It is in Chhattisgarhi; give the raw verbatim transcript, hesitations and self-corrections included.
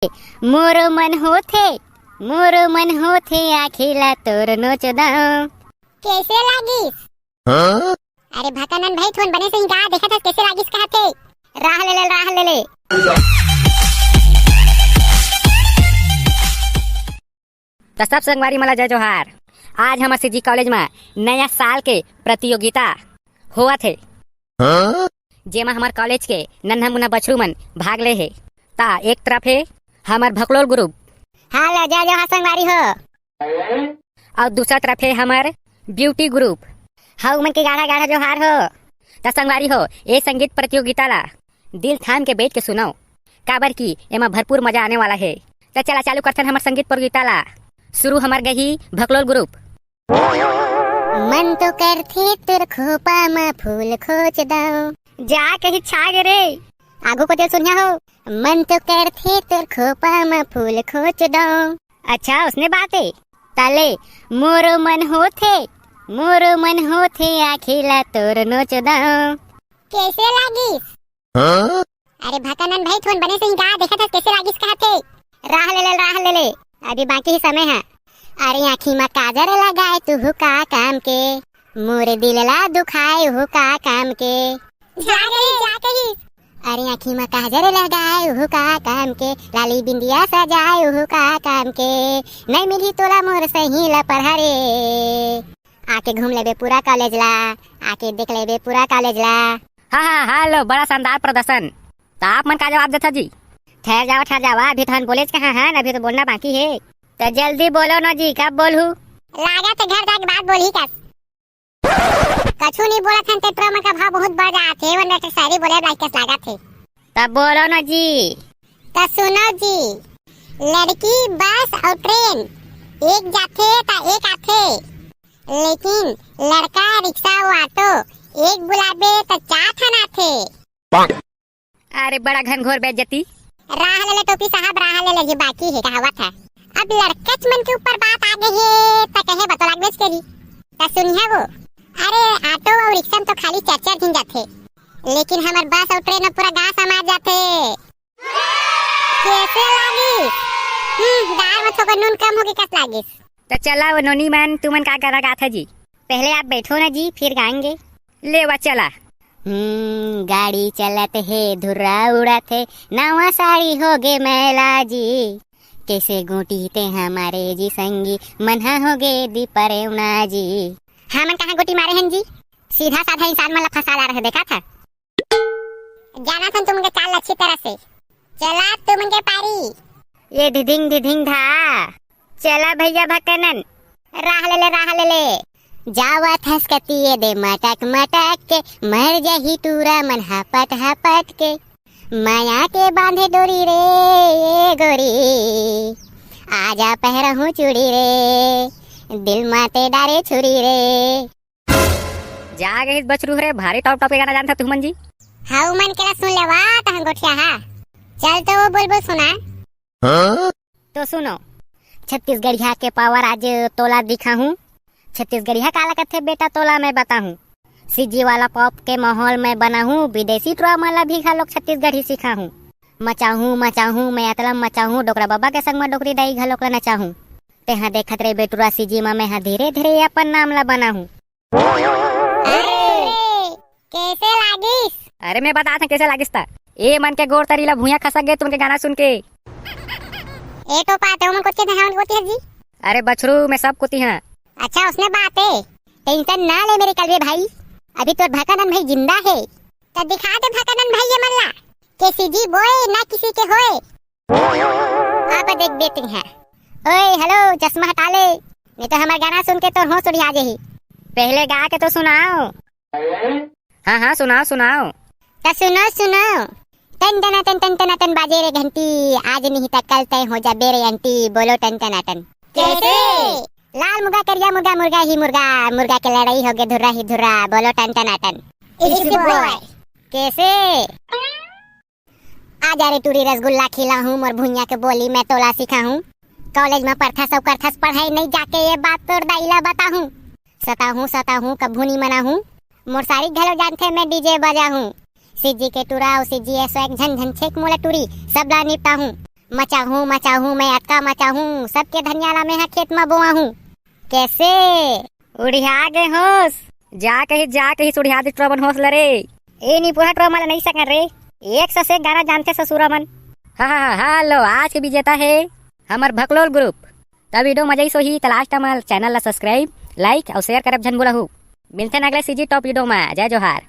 मोरो मन होथे, मोरो मन होथे, आँखी ला तोर नोच दंव। कैसे लागिस? हाँ? अरे भकनन भाई, थोन बने से ही गा, देखत हस कैसे लागिस कहत हे। राह ले ले, राह ले ले। त सब संगवारी मन ला जय जोहार। आज हमर सीजी कॉलेज म नया साल के प्रतियोगिता होवत हे, हाँ? जेमा हमर कॉलेज के नन्हा मुन्ना बछरू मन भाग ले हे। त एक तरफ हे हमर भकलोल ग्रुप। हेलो, जय जोहार संगवारी हो। अउ दूसरा तरफ हे हमर ब्यूटी ग्रुप। हव मन के गाढ़ा गाढ़ा जोहार हो। त संगवारी हो, ए संगीत प्रतियोगिता ला दिल थाम के बैठ के सुनव, काबर कि एमा भरपूर मजा आने वाला हे। त चला चालू करथन हमर संगीत प्रतियोगिता ला। शुरू हमर गही भकलोल ग्रुप। मन तो करथे तोर खोपा म फूल खोच दंव। जा कही छा गे रे। आगू को दिल सुनिया हो। मन तो करथे तोर खोपा म फूल खोच दंव। अच्छा, उसने बात हे। तले मोरो मन होथे, मोरो मन होथे, आँखी ला तोर नोच दंव। कैसे लागिस? हाँ? अरे भकनन भाई, थोन बने से ही गा, देखत हस कैसे लागिस कहत हे। राह ले ले, राह ले ले, अभी बाकी ही समय हे। अरे आँखी म काजर लगाए तुहू का काम के, मोरे दिल ला दुखाए उहू का काम के। जा कही, जा कही। अरे आँखी म काजर लगाए उहू का काम के, लाली बिंदिया सजाए उहू का काम के, नहीं मिलही तोला मोर सही ला पढ़ा रे। आके घूम लेबे पूरा कॉलेज ला, आके देख लेबे पूरा कॉलेज ला। हाँ, हाँ, हेलो, बड़ा शानदार प्रदर्शन। त आप मन का जवाब देथा जी? ठहर जावा, ठहर जावा, अभी तो हम बोलेच कहाँ हन, अभी तो बोलना बाकी हे। त जल्दी बोलो ना जी, कब बोलहू? लागत हे घर जाके बात बोलही कस। कछु नहीं बोलत हन, ते टुरा मन का भाव बहुत बढ़ जात हे, वन बेटा शायरी बोले लायक कस लागत हे। त बोलो ना जी। त सुनो जी, लड़की बस अउ ट्रेन एक जाथे त एक आथे, लेकिन लड़का रिक्शा अउ ऑटो एक बुलाबे त चार ठन आथे। अरे बड़ा घनघोर बेइज्जती। राह ले ले टोपी साहब, राह ले ले, ये बाकी हे कहावत हे। अब लड़कच मन के ऊपर बात आ गई हे त कहे बतो लागबेच करी। त सुनिहा वो, अरे ऑटो अउ रिक्शा में तो खाली चार चार झिन जाथे, लेकिन हमर बस अउ ट्रेन में पूरा गांव समाज जाथे। कैसे लागिस? हम्म, दाल में थोड़ा नून कम होगे कस लागिस। त चला वो नोनी मन, तुमन का गाना गाथा जी? पहले आप बैठो ना जी, फिर गाएंगे। ले वा चला। हम्म, गाड़ी चलत हे, धुर्रा उड़त हे, नवा साड़ी होगे मैला जी। कैसे गोटी ते हमारे जी संगी, मनहा होगे दीपरेवना जी। हमन कहाँ गोटी मारे हन जी? सीधा साधा इंसान मन ला फंसा ला रहे, देखा था? जानत हन तुमन के चाल अच्छी तरह से। चला तुमन के पारी। ये ढिढिंग ढिढिंग धा। चला भैया भकनन। राह ले ले, राह ले ले। जावत हस कतिये दे मटक मटक के, मर जाही टूरा मन हपट हपट के। माया के बांधे डोरी रे, ये गोरी। आजा पहरहूँ चूड़ी रे, दिल माते डारे छुरी रे। जा गहिस बछरू हरे, भारी टॉप टॉप के गाना जानथा तुमन जी। हाँ, उमन के ला सुन लेवा, तहन गोठिया हा। चल तो वो बुलबुल सुना। हाँ? तो सुनो, छत्तीसगढ़िया के पावर आज तोला दिखाहूँ। छत्तीसगढ़िया काला कथे बेटा तोला मैं बताहूँ। सीजी वाला पॉप के माहौल मैं बनाहूँ, विदेशी ड्रामा ला भी घलोक छत्तीसगढ़ी सिखाहूँ। मचाहूँ, मचाहूँ, मैं अतला मचाहूँ, डोकरा बाबा के संग में डोकरी दाई घलोक ला नचाहूँ। तेहा देखत रे बेटुरा सीजी मा, मैं हा धीरे धीरे अपन नाम ला बनाहूँ। अरे, कैसे लागिस? अरे, मैं बतात हँव कैसे लागिस त। ए मन के गोड़ तरी ला भुइयां खसक गे तुमन के गाना सुन के। ए टोपा, ते ओमन कोती के हमन कोती हस जी? अरे बछरू, मैं सब कोती हँव। अच्छा, उसने बात हे। टेंशन ना ले मेरे कलवे भाई, अभी तोर भकनन भाई जिंदा हे। त दिखा दे भकनन भाई ये मन ला, के सीजी बोए ना किसी के होए। आप देख बेटिंग है। ओए, हेलो, चश्मा हटा ले, नहीं तो हमार गाना सुन के तोर होश उड़िया जाही। पहले गा के तो सुनाओ। हाँ, हाँ, सुनाओ, सुनाओ। तो सुनो, सुनो। टन टना टन टन टना टन बाजे रे घंटी, आज नहीं तो कल तय हो जाबे रे आंटी, बोलो टन टना टन। कैसे? लाल मुर्गा, करिया मुर्गा, मुर्गा ही मुर्गा, मुर्गा के लड़ाई हो गए धुर्रा ही धुर्रा, बोलो टन टना टन। It's the boy। कैसे? आजा रे टूरी रसगुल्ला खिलाहूँ, मोर भुइयां के बोली मैं तोला सिखाहूँ। कॉलेज में पढ़थस अउ करथस पढ़ाई नहीं, जाके ये बात तोर दाई ला बताहूँ। सताहूँ, सताहूँ, कभू नी मनाहूँ। मोर सारी घलो जानथे मैं डीजे बजाहूँ। सीजी के टूरा अउ सीजी ए स्वैग झन झन छेक मोला टूरी, सब ला निपटाहूँ। मचाहूँ, मचाहूँ, मैं अतका मचाहूँ, सबके धनिया ला मैं ह खेत म बोआहूँ। कैसे? उड़िया गे होस? जा कही, जा कही, उड़िया दे ट्रोबन होस ल रे। ए नी पूरा ट्रो मन नहीं सकन रे। एक से एक गाना जानथे ससुरा मन। हा, हा, हा, हा, लो, आज के विजेता हे हमर भकलोल group। त video मजा ही सोही, त last time channel ला subscribe, like अउ share करब झन भूलहू। मिलथे न अगले C G top video म। जय जोहार।